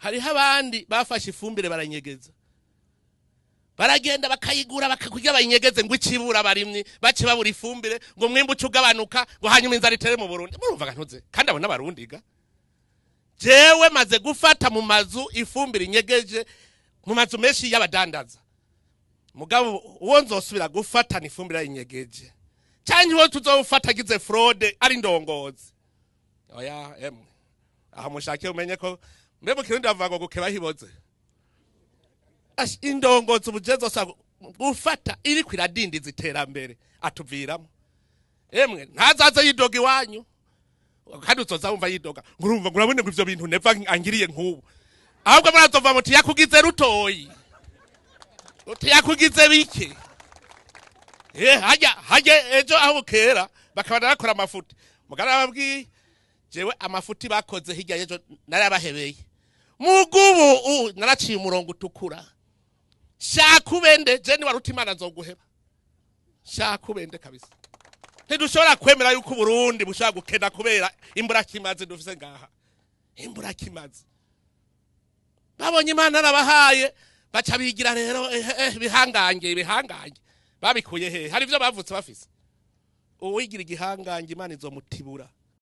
Hariho abandi bafashe ifumbire baranyegeza, baragenda bakayigura bakakurya bayinyegeze ngo ikibura abarimyi bace babura ifumbire, ngo umwimbu uce ugabanuka, ngo hanyuma inzara itere mu Burundi. Murumva ntuze kandi abo n'abarundi ga. Jewe maze gufata mu mazu ifumbire inyegeje mu mazu menshi y'abadandaza, mugabo uwo nzosubira gufatana ifumbire yinyegeje canke uwo tuzofata agize fraude ari ndongozi, oya emwe, aho mushake umenye ko mbe mu Kirundi bavuga ngo gukeba hiboze. Indongozi ubujezo gufata iriko iradindiza iterambere atuviramo. Emwe ntazaze yidoga iwanyu, kandi uzoza wumva yidoga ngo urumva ngo urabone ngo ivyo bintu neva angiriye nk'ubu, ahubwo murazova muti yakugize rutoyi, uti yakugize bike. Hajya hajya ejo aho bukera bakaba bakora amafuti, mugara babwiye jewe amafuti bakoze hirya y'ejo narabahebeye, mugubu naraciye umurongo utukura. Shaka ubende je ni waruta Imana nzoguheba, shaka ubende kabisa. Ntidushobora kwemera yuko Burundi bushobora gukena kubera imbura kimazi dufise ngaha. Imbura kimazi babonye Imana arabahaye baca bigira rero bihangange ibihangange babikuye he? Hari ivyo bavutse bafise. Uwigira igihangange Imana izomutibura.